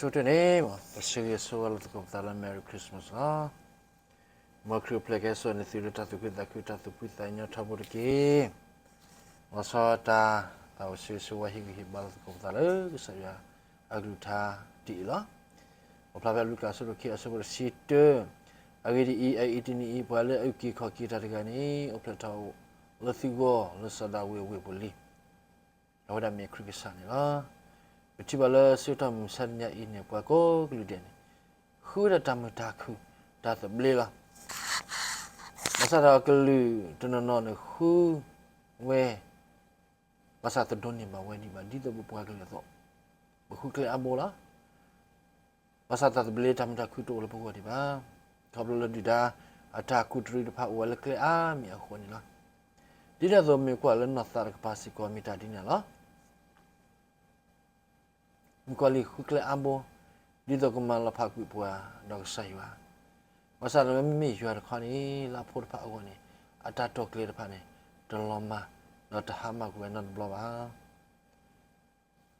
ဆိကတၢၢ်န့ၣ် ပဆၢဂ့ၤဆၢဝါလၢသကိးပသးလၢ Merry Christmas လီၤ. မ်ခရံာ်အိၣ်ဖျဲၣ်ကဟဲစိာ်န့ၢ်သုလၢတၢ်သူၣ်ခုသးခု တၢ်သူၣ်ဖှံသးညီထီဘိတက့ၢ်. လီၤဆီတၢ် သးအိၣ်ဆၢဂ့ၤဆၢဝါဟ့ၣ်ဂံၢ်ဟ့ၣ်ဘါလၢသကိးပသးလၢကစၢ်ယွၤအကလုၢ်ကထါဒ်အံၤလီၤ. ပဖျါဖဲလူၤကၣ်အဆၢဒိၣ်ခံ အဆၢဖိတဆံတၢ, အဂ့ၢ်ဒ်အံၤ, အအံၤတနံၤအံၤ ပှၤလၢအအုၣ်က့ၤခီၣ်က့ၤတၢ်တဂၤန့ၣ် အိၣ်ဖျဲၣ်ထီၣ်လၢသုဂီၢ် လၢစီၤဒၤဝံးအဝ့ၢ်ပူၤလံ. အဝဲဒၣ်မ့ၢ်ခရံာ်ကစၢ်န့ၣ်လီၤ. ပထံၣ်ဘၣ်လၢဆၢကတီၢ်မုၢ်မဆါတနံၤအံၤန့ၣ် ပှၤကိးကလုာ်ဒဲးန့ၣ် ဃုဝဲဒၣ်တၢ်မုာ်တၢ်ခုၣ် တၢ်သဘျ့လီၤ. ဘၣ်ဆၣ်ဒီးကလုာ်တနီၤနီၤန့ၣ် ဃုဝဲ ဘၣ်ဆၣ်တဒိးန့ၢ်ဘၣ်ဝဲဒံးဘၣ် ဒ်သိးပပှၤကလုာ်အသိး, ပဃုကျဲအါဘိလီၤ. ဘၣ်ဆၣ်တၢ်သဘျ့တၢ်မုာ်တၢ်ခုၣ်တအိၣ်လၢပဂီၢ်ဒံးဘၣ်. ခီဖျိလၢဒုၣ်ဒါအတၢ်ကူၣ်တရံးတဖၣ်အိၣ်ဝဲလၢကျဲအါမံၤအဃိန့ၣ်လီၤ. ဒ်န့ၣ်အသိးမ့ၢ်ကွၢ်လၢနီၢ်သးတကပၤစ့ၢ်ကီး မ့ၢ်တၢ်ဒ်န့ၣ်လီၤ. မ့ၢ်ကွၢ်လံာ်ဃုကျဲအါဘိ ဒ်သိးကမၤလီၤဖးကွံာ်ပှၤဒီးကစၢ်ယွၤ, ဘၣ်ဆၣ်ဒီးမ့မ့ၢ်ယွၤတခီန့ၣ် လၢအဖိတဖၣ်အဂီၢ်န့ၣ် အတၢ်တိာ်ကျဲၤတဖၣ်န့ၣ် တလီၤမၢ် ဒီးတဟါမၢ်ကွံာ်ဝဲနီတဘျီဘၣ်.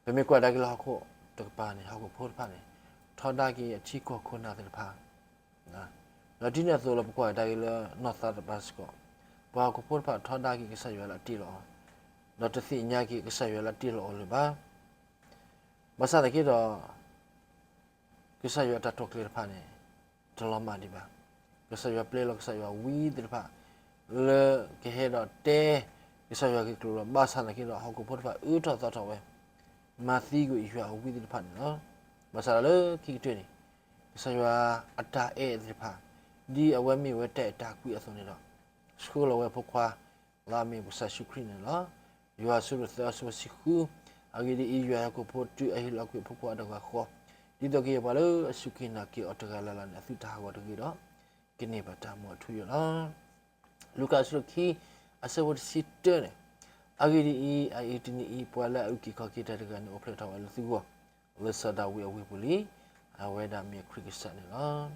ပမ့ၢ်ကွၢ်ကဒါက့ၤလၢဟီၣ်ခိၣ်တကပၤန့ၣ် ဟီၣ်ခိၣ်ဖိတဖၣ်န့ၣ် ထီဒါက့ၤအထံကီၢ်ခိၣ်နၢ်သ့ၣ်တဖၣ်, ဒီးဒ်န့ၣ်အသိးလၢပကွၢ်ကဒါက့ၤလၢနီၢ်သးတကပၤစ့ၢ်ကီး, ပှၤဟီၣ်ခိၣ်ဖိတဖၣ်ထီဒါက့ၤကစၢ်ယွၤလၢအတ့လီၤအီၤ, ဒီးတသ့ၣ်ညါက့ၤကစၢ်ယွၤလၢအတ့လီၤအီၤလၢၤဘၣ်. ဘၣ်ဆၣ်သနာ်က့ဒီး ကစၢ်ယွၤအတၢ်တိာ်ကျဲၤတဖၣ်န့ၣ် တလီၤမၢ်ဒံးဘၣ်. ကစၢ်ယွၤပျဲလီၤကစၢ်ယွၤဝံသ့ၣ်တဖၣ် လၢကဟဲဒီးတဲကစၢ်ယွၤဂ့ၢ်ကျိၤလီၤ. ဘၣ်ဆၣ်သနာ်က့ဒီး ဟီၣ်ခိၣ်ဖိတဖၣ်အၢထီၣ်သီထီၣ်ဝဲ မၤသံကွံာ်ယွၤအဝံသ့ၣ်တဖၣ်န့ၣ်လီၤ. ဘၣ်ဆၣ်ဒီးလၢခံကတၢၢ်န့ၣ် ကစၢ်ယွၤအတၢ်အဲၣ်သ့ၣ်တဖၣ် ဒ်အဝဲမ့ၢ်ဝဲတၢ်အဲၣ်တၢ်ကွံအသိးန့ၣ်ဒီး ဆှၢလီၤဝဲအဖိခွါ လၢအမ့ၢ်ပကစၢ်ယ့ၣ်ၡူးခရံာ်န့ၣ်လီၤ. ယိၤဟၣ်အဆၢဒိၣ်သၢအဆၢဖိတဆံဃု, အဂ့ၢ်ဒ်အံၤ, ယွၤအဲၣ်ဟီၣ်ခိၣ်ဖိတုၤအဟ့ၣ်လီၤကွံာ်အဖိခွါအတဂၤဃီ, ဒ်သိးကယဲၢ်ပှၤလၢအစူၢ်က့ၤနာ်က့ၤအီၤတဂၤလၢ်လၢ်န့ၣ် အသုတဟးဂီၤတဂ့ၤဒီး ကန့ၢ်ဘၣ်တၢ်မူအထူအယိာ်လီၤ. လူၤကၣ်အဆၢဒိၣ်ခံ အဆၢဖိတဆံတၢန့ၣ်, အဂ့ၢ်ဒ်အံၤ, အအံၤတနံၤအံၤ ပှၤလၢအအုၣ်က့ၤခီၣ်က့ၤတၢ်တဂၤန့ၣ် အိၣ်ဖျဲၣ်ထီၣ်ဝဲလၢသုဂီၢ် လၢစီၤဒၤဝံးအဝ့ၢ်ပူၤလံ. အဝဲဒၣ်မ့ၢ်ခရံာ်ကစၢ်န့ၣ်လီၤ.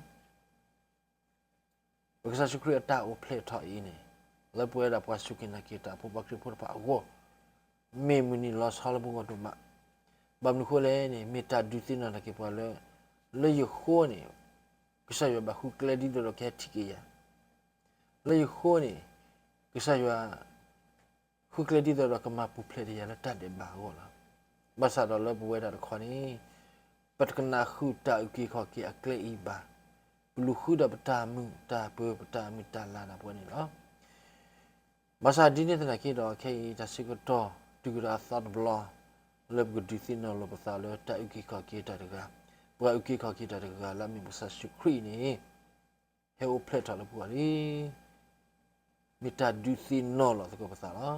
ပကစၢ်ယ့ၣ်ၡူးခရံာ်အတၢ်အိၣ်ဖျဲၣ်ထီၣ်အံၤန့ၣ် လၢပဝဲဒၣ်ပှၤစူၢ်က့ၤနာ်က့ၤတၢ်ဖိ ပှၤခရံာ်ဖိတဖၣ်အဂီၢ် မ့ၢ်မုၢ်နံၤလီၤဆီလၢပဂီၢ်ဒိၣ်မး. ဘၣ်မနုၤအဃိလဲၣ်န့ၣ် မ့ၢ်တၢ်ဒုးသ့ၣ်နီၣ်နာ်က့ၤပှၤလၢ လၢယဃိန့ၣ် ကစၢ်ယွၤဘၣ်ဃုကျဲဒ်သိးဒီးကဟဲထံၣ်က့ၤယၤ, လၢယဃိန့ၣ် ကစၢ်ယွၤ ဃုကျဲဒ်သိးဒီးကမၤပူၤဖျဲးတ့ၢ်ယၤလၢတၢ်ဒဲးဘးအဂီၢ်လီၤ. ဘၣ်ဆၣ်ဒီးလၢပဝဲဒၣ်တခီန့ၣ် ပတကနၣ်ဃုာ်တၢ်အုၣ်က့ၤခီၣ်က့ၤအကျဲအံၤဘၣ်. ပလူၤဃုဒီးပတၢ်မုာ်တၢ်ပၢၤ ပတၢ်မုာ်တၢ်လၤဒၣ်ပဝဲန့ၣ်လီၤ. ဘၣ်ဆၣ်ဒ်န့ၣ်သနာ်က့ဒီး ခဲအံၤတၢ်ဆၢကတီၢ်တုၤကဒီးအသီတဘျီ လၢပကဒုးသ့ၣ်နီၣ်လိာ်ပသးလၢတၢ်အုၣ်က့ၤခီၣ်က့ၤတၢ်တဂၤ, ပှၤအုၣ်က့ၤခီၣ်က့ၤတၢ်တဂၤလၢအမ့ၢ်ပကစၢ်ယ့ၣ်ၡူးခရံာ်အံၤန့ၣ် ဟဲအိၣ်ဖျဲၣ်ထီၣ်လၢပဂီၢ်လံ. မ့ၢ်တၢ်ဒုးသ့ၣ်နီၣ်လီၤသကိးပသးလီၤ.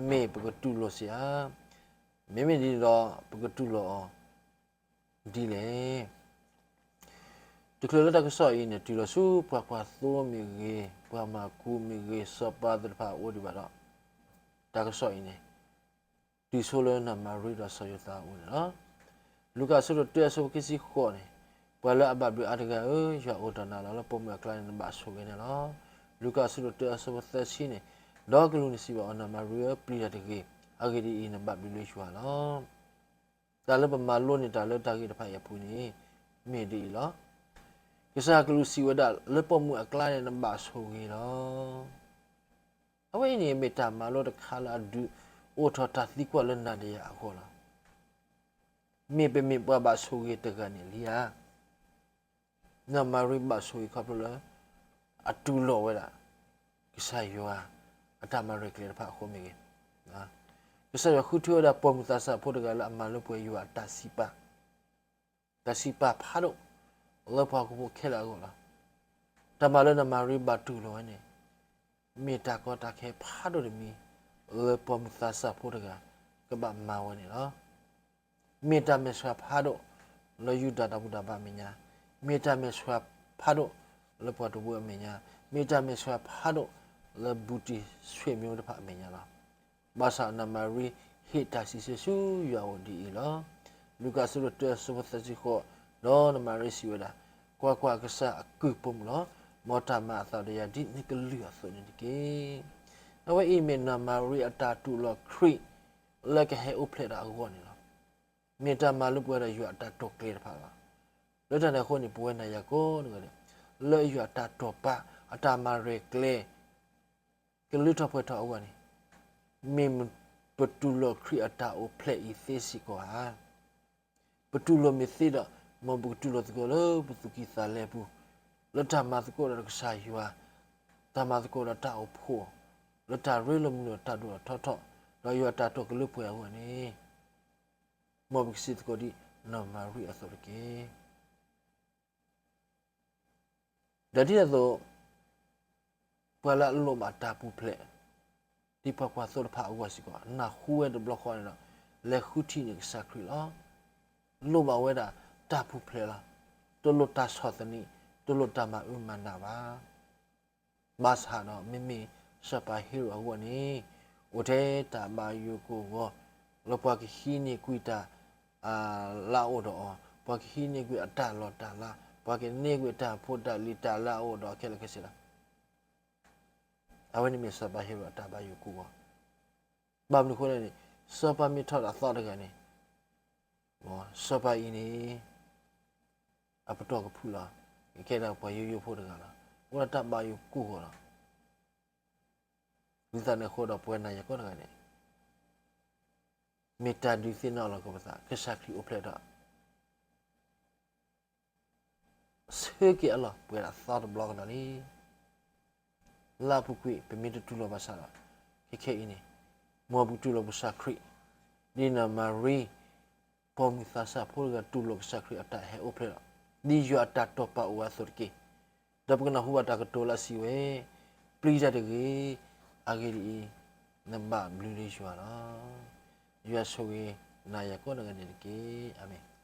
မ့ၢ်ပကတူၢ်လိာ်စ့ၢ်ဧါ. မ့မ့ၢ်ဒ်န့ၣ်ဒီး ပကတူၢ်လိာ်အီၤဒ်လဲၣ်. တချုးလၢတၢ်ကစီၣ်အံၤန့ၣ် တုၤလီၤဆူပှၤကွၢ်သိမ့ၢ်ဂ့ၤ, ပှၤမၤကူမ့ၢ်ဂ့ၤ, စီၤပၤသ့ၣ်တဖၣ်အအိၣ်ဒံးဘၣ်ဒီး တၢ်ကစီၣ်အံၤန့ၣ် တုၤဆိလၢနီၢ်မၤရံဒီးစီၤယိၤသးအအိၣ်န့ၣ်လီၤ. လူၤကၣ်အဆၢဒိၣ်တၢအဆၢဖိခံဆံဃိးန့ၣ်, ပှၤလၢအဘၣ်ဘျုးအါတဂၤဧၢ, ယွၤအိၣ်ဒီးနၤလီၤ. လၢပိာ်မုၣ်အကျါန့ၣ် နဘၣ်ဆိၣ်ဂ့ၤန့ၣ်လီၤ. လူၤကၣ်အဆၢဒိၣ်တၢအဆၢဖိသၢဆံန့ၣ်, ဒီးကလူးန့ၣ်စံးဘၣ်အီၤ, နီၢ်မၤရံဧၢ, ပျံၤတၢ်တဂ့ၤ, အဂ့ၢ်ဒ်အံၤ, နဘၣ်ဘျုးလၢယွၤလီၤ. တၢ်လၢပမၤလိန့ၢ်တၢ်လၢတၢ်ဂ့ၢ်တဖၣ်အံၤအပူၤန့ၣ် မ့ၢ်ဒ်အံၤလီၤ. ကစၢ်ကလူးစံးဝဲဒၣ်, လၢပိာ်မုၣ်အကျါန့ၣ် နဘၣ်ဆိၣ်ဂ့ၤလီၤ. အဝဲအံၤန့ၣ် မ့ၢ်တၢ်မၤလိတခါလၢအဒုးအိၣ်ထီၣ်တၢ်သံကွၢ်လၢနၤဒီးယၤအဂီၢ်လီၤ. မ့ၢ်ပမ့ၢ်ပှၤဘၣ်ဆိၣ်ဂ့ၤတဂၤန့ၣ်လံဧါ. နီၢ်မၤရံဘၣ်ဆိၣ်ဂ့ၤခီဖျိလၢ အတူၢ်လိာ်ဝဲဒၣ် ကစၢ်ယွၤ အတၢ်မၤရဲၣ်ကျဲၤတဖၣ်အဃိမ့ၢ်ဂ့ၤ, ကစၢ်ယွၤဃုထၢဝဲဒၣ်ပိာ်မုၣ်သးစၢ်ဖိတဂၤလၢအမၤလိပှဲၤယွၤအတၢ်စံးပာ် တၢ်စံးပာ်ဖးဒိၣ် လၢပှၤဟီၣ်ခိၣ်ဖိခဲလၢာ်အဂီၢ်လီၤ. တၢ်မၤလၢနီၢ်မၤရံဘၣ်တူၢ်လိာ်ဝဲန့ၣ် မ့ၢ်တၢ်ကီတၢ်ခဲဖးဒိၣ်တမံၤ လၢပိာ်မုၣ်သးစၢ်ဖိတဂၤ ကဘၣ်မၤဝဲန့ၣ်လီၤ. မ့ၢ်တၢ်မဲာ်ဆှးဖးဒိၣ် လၢယူဒၤတၢ်ဘူၣ်တၢ်ဘါအမဲာ်ညါ, မ့ၢ်တၢ်မဲာ်ဆှးဖးဒိၣ် လၢပှၤတဝၢအမဲာ်ညါ, မ့ၢ်တၢ်မဲာ်ဆှးဖးဒိၣ် လၢဘူးတံၢ်ဆွေမျိုးတဖၣ်အမဲာ်ညါလီၤ. ဘၣ်ဆၣ်နီၢ်မၤရံဟ့ၣ်တၢ်စံးဆၢဆူယွၤအအိၣ်ဒ်အံၤလီၤ. လူၤကၣ်အဆၢဒိၣ်တၢအဆၢဖိသၢဆံဃိး, ဒီးနီၢ်မၤရံစံးဝဲဒၣ်, ကွၢ်ကွၢ်, ကစၢ်အကုၢ်ပိာ်မုၣ်လီၤ. မ်တၢ်မၤအသးဒီးယၤဒ်နကလုၢ်အသိးန့ၣ်တက့ၢ်. အဝဲအံၤမ့ၢ်နီၢ်မၤရံအတၢ်တူၢ်လိာ်ခရံာ် လၢကဟဲအိၣ်ဖျဲၣ်တၢ်အဂီၢ်န့ၣ်လီၤ. မ့ၢ်တၢ်မၤလၢပဝဲဒၣ်ယွၤအတၢ်တိာ်ကျဲၤတဖၣ်လီၤ. လၢတၢ်န့ၣ်အဃိန့ၣ် ပဝဲနၤယၤကိးဂၤဒဲး လၢယွၤအတၢ်တိာ်ပာ် အတၢ်မၤရဲၣ်ကျဲၤ ကလုၢ်ထီၣ်ပှဲၤထီၣ်အဂီၢ်န့ၣ် မ့ၢ်ပတူၢ်လိာ်ခရံာ်အတၢ်အိၣ်ဖျဲၣ်အံၤသ့စ့ၢ်ကီးဧါ. ပတူၢ်လိာ်မ့ၢ်သ့ဒီး မ်ပကတူၢ်လိာ်သကိးလၢပသူၣ်ကံၢ်သးလဲပူၤ လၢတၢ်မၤသကိးဒီးကစၢ်ယွၤ, တၢ်မၤသကိးဒီးတၢ်အိၣ်ဖှိၣ်, လၢတၢ်ရ့လိာ်မုာ်လိာ်တၢ်ဒိၣ်ထီၣ်ထီထီၣ်, ဒီးယွၤတၢ်တိာ်ကလုၢ်ပှဲၤအဂီၢ်န့ၣ် မ်ပကစံးသကိးဒ်နီၢ်မၤရံအသိးတက့ၢ်. ဒီးဒ်န့ၣ်အသိး ပှၤလၢအလိၣ်ဘၣ်တၢ်ပူၤဖျဲး ဒ်ပှၤကွၢ်သိတဖၣ်အဂီၢ်စ့ၢ်ကီး နၢ်ဟူဝဲတဘျီဃီန့ၣ်ဒီး လဲၤဃုထံၣ်န့ၢ်ကစၢ်ခရံာ်လီၤ. လိၣ်ဘၣ်ဝဲဒၣ်တၢ်ပူၤဖျဲးလီၤ. တလိၣ်တၢ်ဆီၣ်သနံး, တလိၣ်တၢ်မၤအၢမၤနးဘၣ်. ဘၣ်ဆၣ်ဒီး မ့မ့ၢ်စီၤပၤဟ့ရိၣ်အဂီၢ်န့ၣ် အိၣ်ထဲတၢ်ဘၣ်ယိၣ်ကိၢ်ဂီၤ လၢပှၤကဟံးန့ၢ်ကွံာ်တၢ် လၢအအိၣ်ဒီးအီၤ, ပှၤကဟံးန့ၢ်ကွံာ်အတၢ်လီၢ်တၢ်လၤ, ပှၤကန့ၢ်ကွံာ်တၢ်ဖိတၢ်လံၤတၢ်လၢအအိၣ်ဒီးအီၤခဲလၢာ်ခဲဆ့လီၤ. အဝဲန့ၣ်မ့ၢ်စီၤပၤဟ့ရိၣ်အတၢ်ဘၣ်ယိၣ်ကိၢ်ဂီၤ. ဘၣ်မနုၤအဃိလဲၣ်န့ၣ် စီၤပၤမ့ၢ်ထီၣ်ဒီးအသီတဂၤန့ၣ် စီၤပၤအံၤန့ၣ် အပတီၢ်ကဖုလီၤ. ကဲဒၣ်ပှၤယိယိဖိတဂၤလီၤ. အိၣ်ဒီးတၢ်ဘၣ်ယိၣ်ကိၢ်ဂီၤလီၤ. ဝံသးစူၤအဃိဒီးပဝဲနၤယၤကိးဂၤဒဲး မ့ၢ်တၢ်ဒုးသ့ၣ်နီၣ်လီၤက့ၤပသး ကစၢ်ခရံာ်အိၣ်ဖျဲၣ်ဒီး ဆၢက့ၤအလီၢ်ပှဲၤဒၣ်သီတဘျီကဒီးလံ. လၢအပူၤကွံာ် ပမ့ၢ်တတူၢ်လိာ်ဘၣ်ဆၣ်ဒီး ခဲခဲအံၤန့ၣ် မ်ပကတူၢ်လိာ်ကစၢ်ခရံာ် ဒ်နီၢ်မၤရံ ပိာ်မုၣ်သးစၢ်ဖိတဂၤတူၢ်လိာ်ကစၢ်ခရံာ်အတၢ်ဟဲအိၣ်ဖျဲၣ်ဒီး ဒ်ယွၤအတၢ်တိာ်ပာ်အိၣ်ဝဲအသိးတက့ၢ်. ဒီးပကနၢ်ဟူဘၣ်တၢ်ကတိၤလၢအစံးဝဲ, ပျံၤတၢ်တဂ့ၤ, အဂ့ၢ်ဒ်အံၤ, နဘၣ်ဘျုးလၢယွၤလီၤ. ယွၤဆိၣ်ဂ့ၤနၤယၤကိးဂၤဒဲးန့ၣ်တက့ၢ်. အၤမ့ၣ်.